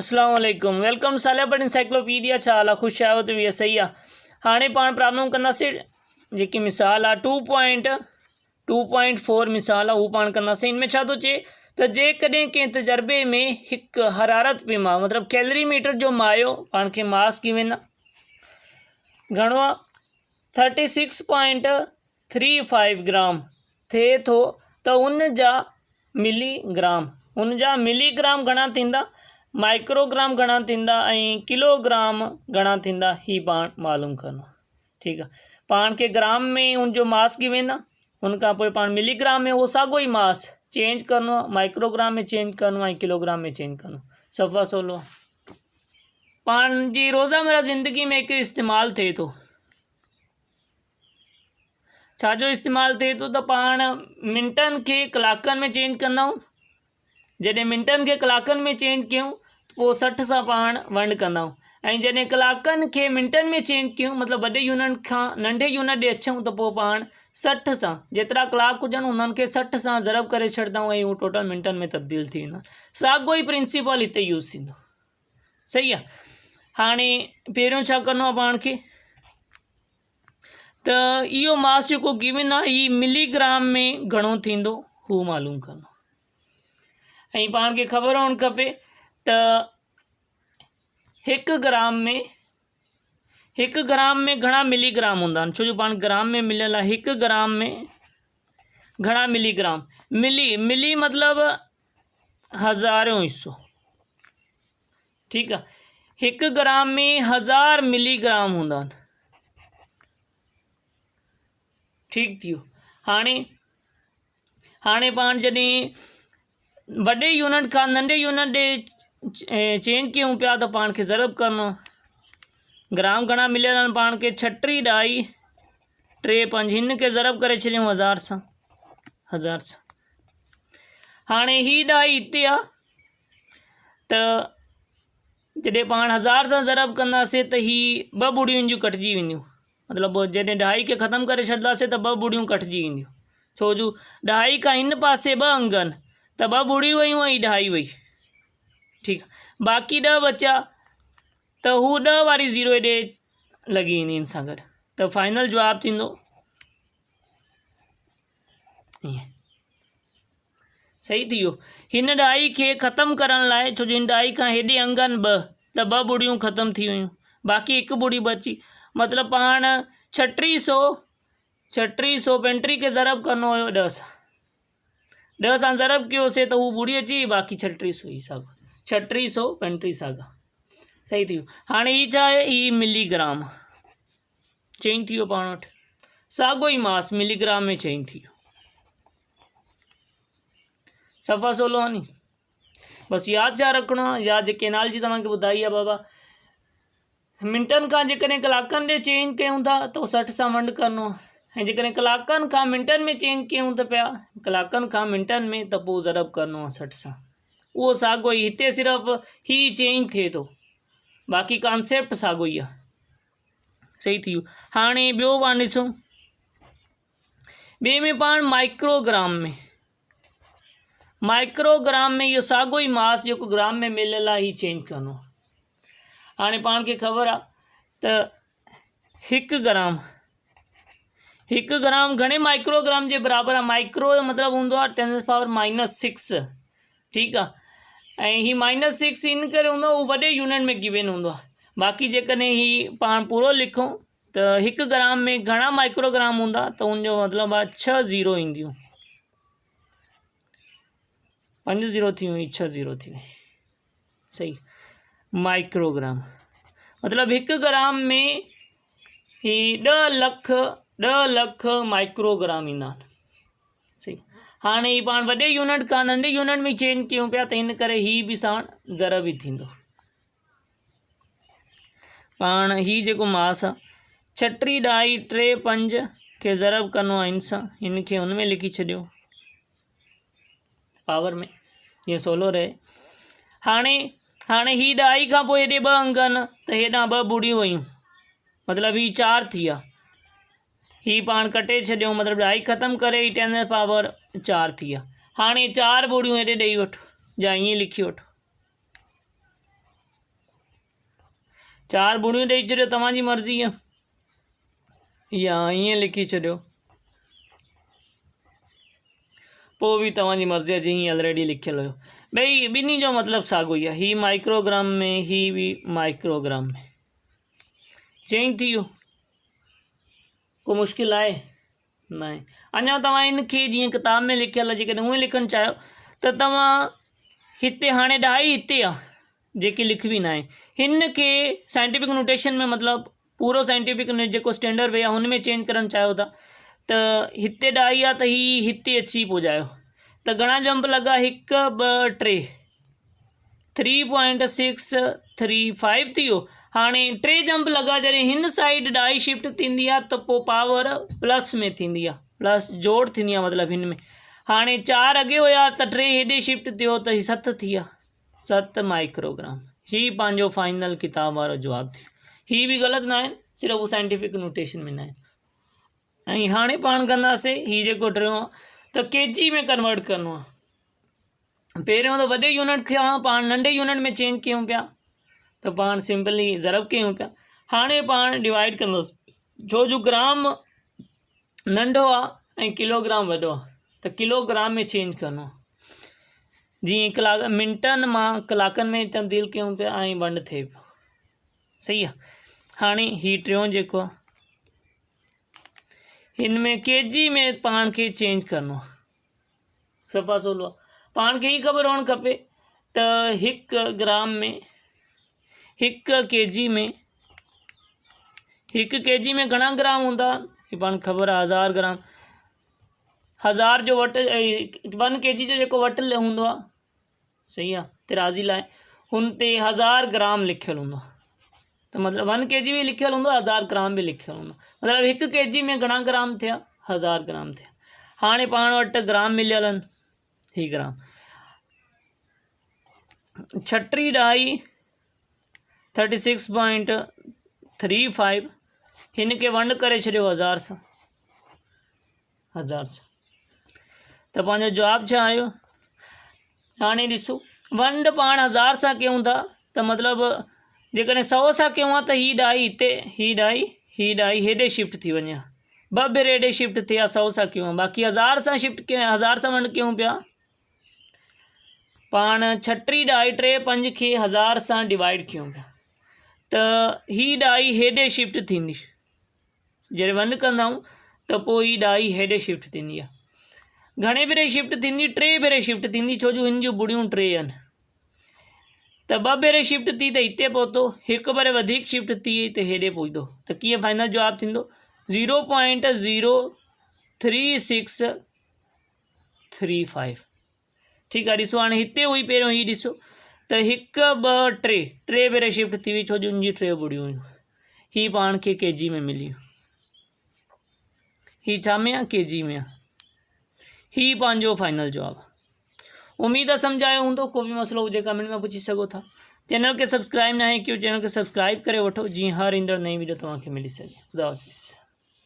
اسلام عليڪم welcome Saleh but encyclopaedia ڇا حال آ خوش آهيو ته ويهه صحيح آ هاڻي پاڻ پرابلم ڪنداسين جيڪي مثال آ 2.2.4 مثال آ هو پاڻ ڪنداسين ان ۾ ڇا ٿو چئي ته جيڪڏهن ڪنهن تجربي ۾ هڪ حرارت پيما مطلب ڪيلري ميٽر جو مايو پاڻ کي ماس گيون آ گهڻو آ 36.35 گرام ٿئي ٿو ته ان جا ملي گرام ان جا ملي گرام گهڻا ٿيندا مائڪرو گرام گهڻا ٿيندا ۽ ڪلو گرام گهڻا ٿيندا هي پاڻ معلوم ڪرڻو ٺيڪ آ پاڻ کي گرام ۾ ان جو ماس گيون آ ان کان پوء پاڻ ملي گرام ۾ اهو ساڳو ئي ماس چينج ڪرڻو آ مائڪرو گرام ۾ چينج ڪرڻو آ ۽ ڪلو گرام ۾ چينج ڪرڻو صفا سولو پاڻ جي روزه مره زندگي ۾ هڪ استعمال ٿئي ٿو ڇا جو استعمال ٿئي ٿو ته پاڻ منٽن کي ڪلاڪن ۾ چينج ڪندا آهيون جڏهن منٽن کي ڪلاڪن ۾ چينج ڪيون پوء 60 سان پاڻ ونڊ ڪندا آهيون ۽ جڏهن ڪلاڪن کي منٽن ۾ چينج ڪيون مطلب وڏي يونٽ کان ننڍي يونٽ ڏي اچون ته پوء پاڻ 60 سان جيترا ڪلاڪ هجن انهن کي 60 سان ضرب ڪري ڇڏندا آهيون ۽ هو ٽوٽل منٽن ۾ تبديل ٿي ويندا ساڳو ئي پرنسپل هتي يوز ٿيندو صحيح آهي هاڻي پهريون ڇا ڪرڻو آهي پاڻ کي ته اهو ماس جيڪو گيون آهي هي ملي گرام ۾ گهڻو ٿيندو هو معلوم ڪرڻو ۽ پاڻ کي خبر هئڻ کپي ته هڪ گرام ۾ هڪ گرام ۾ گهڻا ملي گرام هوندا آهن ڇو جو پاڻ گرام ۾ مليل آهي هڪ گرام ۾ گهڻا ملي گرام ملي ملي مطلب هزاريون حصو ٺيڪ آ هڪ گرام ۾ هزار ملي گرام هوندا آهن ٺيڪ ٿي ويو هاڻي هاڻي پاڻ جڏهن وڏي يونٽ کان ننڍي يونٽ ڏي چينج ڪيون پيا ته پاڻ کي ضرب ڪرڻو گرام گهڻا مليل آهن پاڻ کي ڇٽيهه ڏهائي ٽي پنج هن کي ضرب ڪري ڇڏيون هزار سان هزار سان هاڻي هي ڏهائي هتي آ ته جڏهن پاڻ هزار سان ضرب ڪنداسين ته هي ٻه ٻڙيون هن جون ڪٽجي وينديون مطلب جڏهن ڏهائي کي ختم ڪري ڇڏنداسين ته ٻه ٻڙيون ڪٽجي وينديون ڇو جو ڏهائي کان هن پاسي ٻه انگ آهن ته ٻه ٻڙيون ويون ۽ ڏهائي وئي ٺيڪ باقي ڏهه بچيا ته هو ڏهه واري زيرو هيڏي لڳي ويندي هن سان گڏ ته فائنل جواب ٿيندو ائين صحيح ٿي ويو. هن ڏهائي کي ختم ڪرڻ لاء ڇو جو هن ڏهائي کان هيڏي انگ آهن ٻه ته ٻه ٻڙيون ختم ٿي ويون باقي هڪ ٻڙي بچي مطلب پاڻ ڇٽيهه سو ڇٽيهه سو پنٽيهه کي ضرب ڪرڻو هيو ڏهه سان ڏهه سان ضرب ڪيوسي ته هو ٻڙي اچي وئي باقي ڇٽيهه سو ئي ساڳو ڇٽيهه سو پنٽيهه ساڳا صحيح ٿي ويو هاڻي هي ڇا آهي هي ملي گرام چينج ٿي ويو پاڻ وٽ ساڳو ئي ماس ملي گرام ۾ چينج ٿي ويو صفا سولو آ ني بس ياد ڇا رکڻو آ يا جيڪي انالجي توهان کي ٻڌائي آ بابا منٽن کان جيڪڏهن ڪلاڪن ڏي چينج ڪيون ٿا ته 60 سان ونڊ ڪرڻو آ ۽ جيڪڏهن ڪلاڪن کان منٽن ۾ چينج ڪيون ته پيا ڪلاڪن کان منٽن ۾ ته پوء ضرب ڪرڻو آ 60 سان اهو ساڳو ئي هتي صرف هي چينج ٿئي ٿو باقي ڪانسيپٽ ساڳو ئي آ صحيح ٿي ويو هاڻي ٻيو پاڻ ڏسون ٻئي ۾ پاڻ مائڪروگرام ۾ مائڪروگرام ۾ اهو ساڳو ئي ماس جيڪو گرام ۾ مليل آهي هي چينج ڪرڻو هاڻي پاڻ کي خبر آهي ته هڪ گرام هڪ گرام گهڻي مائڪروگرام جي برابر آهي مائڪرو جو مطلب هوندو آهي ٽين پاور مائنس سڪس ٺيڪ آ ۽ هي مائنس سڪس ان ڪري هوندو آ هو وڏي يونٽ ۾ گيون هوندو آ باقي جيڪڏهن هي پاڻ پورو لکون ته هڪ گرام ۾ گهڻا مائڪرو گرام هوندا ته ان جو مطلب آ ڇهه زيرو اينديون پنج زيرو ٿي وئي ڇهه زيرو ٿي وئي صحيح مائڪرو گرام مطلب هڪ گرام ۾ هي ڏهه لک ڏهه لک مائڪرو گرام ايندا آهن صحيح هاڻي هي پاڻ وڏي يونٽ کان ننڍي يونٽ ۾ چينج ڪيون پيا ته ان ڪري هي به ساڻ ضرب ئي ٿيندو پاڻ هي جيڪو ماس آ ڇٽيهه ڏهائي ٽي پنج کي ضرب ڪرڻو آهي هن سان هن کي هن ۾ لکي ڇڏيو پاور ۾ جيئن سولو رهي هاڻي هاڻي هي ڏهائي کان پوء هيڏي ٻه انگ آهن ته هيڏانهن ٻه ٻڙيون ويون مطلب هي چار ٿي ويا هي پاڻ ڪٽي ڇڏيو مطلب ڏهائي ختم ڪري هي ٽين پاور چار ٿي ويا هاڻي چار ٻڙيون هيڏي ڏئي وٺو يا ائين لکي وٺو چار ٻڙيون ڏئي ڇڏيو توهان جي مرضي آهي يا ائين لکي ڇڏيو پوء به توهان جي مرضي آهي جيئن الريڊي لکيل هيو ٻئي ٻنهي جو مطلب ساڳيو ئي آهي هي مائڪروگرام ۾ هي به مائڪروگرام ۾ چينج ٿي ويو ڪو مشڪل آهي نه آهي اڃا توهان ان کي جيئن ڪتاب ۾ لکيل آهي جيڪڏهن اونئن لکڻ چاهيو ته توهان هتي هاڻي ڏهائي هتي آهي جيڪي لکبي نه آهي هن کي سائنٽيفڪ نوٽيشن ۾ مطلب پورو سائنٽيفڪ جيڪو اسٽينڊرڊ وي آهي هن ۾ چينج ڪرڻ چاهيو ٿا ته هتي ڏهائي آهي ته هي هتي اچي پڄايو ته گهڻا جمپ لڳا هڪ ٻه ٽي three point six three five ٿي ويو هاڻي ٽي جمپ لڳا جڏهن هن سائيڊ ڏائي شفٽ ٿيندي آهي ته پوء پاور پلس ۾ ٿيندي آهي پلس جوڙ ٿيندي آهي مطلب هن ۾ هاڻي چار اڳي هيا ته ٽي هيڏي شفٽ ٿيو ته هي ست ٿي ويا ست مائڪروگرام هي پنهنجو فائنل ڪتاب وارو جواب ٿيو هي به غلط نه آهن صرف هو سائنٽيفڪ نوٽيشن ۾ نه آهن ۽ هاڻي پاڻ ڪنداسي هي جيڪو ٽيون ته ڪي جي ۾ ڪنورٽ ڪرڻو آهي پهريون ته وڏي يونٽ کان پاڻ ننڍي يونٽ ۾ چينج ڪيون پيا ته پاڻ سمپلي ضرب ڪيون پيا هاڻي پاڻ ڊوائيڊ ڪندوس ڇو جو گرام ننڍو آ ۽ ڪلو گرام وڏو آ ته ڪلو گرام ۾ چينج ڪرڻو جيئن ڪلاڪ منٽن مان ڪلاڪن ۾ تبديل ڪيون پيا ۽ ونڊ ٿئي پيو صحيح آ هاڻي هي ٽيون جيڪو آ هن ۾ ڪي جي ۾ پاڻ کي چينج ڪرڻو آ صفا سولو آ پاڻ کي هي خبر هئڻ کپي ته هڪ گرام ۾ هڪ ڪي جي ۾ هڪ ڪي جي ۾ گهڻا گرام هوندا هي پاڻ کي خبر آ هزار گرام هزار جو وٽ ون ڪي جي جو جيڪو وٽ هوندو آ صحيح آ ترازي لاء هن تي هزار گرام لکيل هوندو آ ته مطلب ون ڪي جي به لکيل هوندو آ هزار گرام به لکيل هوندو مطلب هڪ ڪي جي ۾ گهڻا گرام ٿيا هزار گرام ٿيا هاڻي پاڻ وٽ گرام مليل آهن هي گرام ڇٽيهه ڏهائي thirty six point three five هن کي ونڊ ڪري ڇڏيو هزار سان هزار سان ته پنهنجو جواب ڇا آيو هاڻي ڏسو ونڊ پاڻ هزار سان ڪيون ٿا ته مطلب جيڪڏهن سو سان ڪيون ها ته هي ڏهائي هتي هي ڏهائي هي ڏهائي هيڏي شفٽ ٿي وڃي ها ٻه ڀيري هيڏي شفٽ ٿئي ها سو سان ڪيون ها باقي هزار سان شفٽ ڪيون هزار سان ونڊ ڪيون پيا پاڻ ڇٽيهه ڏهائي ٽي پنج کي هزار سان ڊوائيڊ ڪيون پيا ته هي ڏهائي هيڏي شفٽ ٿيندي جڏهن ونڊ ڪندا آهيون ته پوء هي ڏهائي هيڏي شفٽ ٿيندي آهي. گهڻي ڀيري شفٽ ٿيندي؟ ٽي ڀيري شفٽ ٿيندي ڇو جو هن جون ٻڙيون ٽي آهن. ته ٻه ڀيري شفٽ ٿي ته هتي پهتو، هڪ ڀيري وڌيڪ شفٽ ٿي ته هيڏي پهتو ته ڪيئن فائنل جواب ٿيندو؟ Zero point zero three six three five. ٺيڪ آ ڏسو هاڻي هتي هئي پهريون هي ڏسو ته هڪ ٻه ٽي ٽي ڀيري شفٽ ٿي وئي ڇو جو ان جي ٽي ٻڙيون هيون هي پاڻ کي ڪي جي ۾ ملي هي ڇا ۾ آ ڪي جي ۾ آ هي پنهنجو فائنل جواب اميد آ سمجهايو هوندو ڪو به مسئلو هجي ڪمينٽ ۾ پڇي سگهو ٿا چينل کي سبسڪرائب ناهي ڪيو چينل کي سبسڪرائب ڪري وٺو جيئن هر ايندڙ نئين ويڊيو توهان کي ملي سگهي خدا حافظ.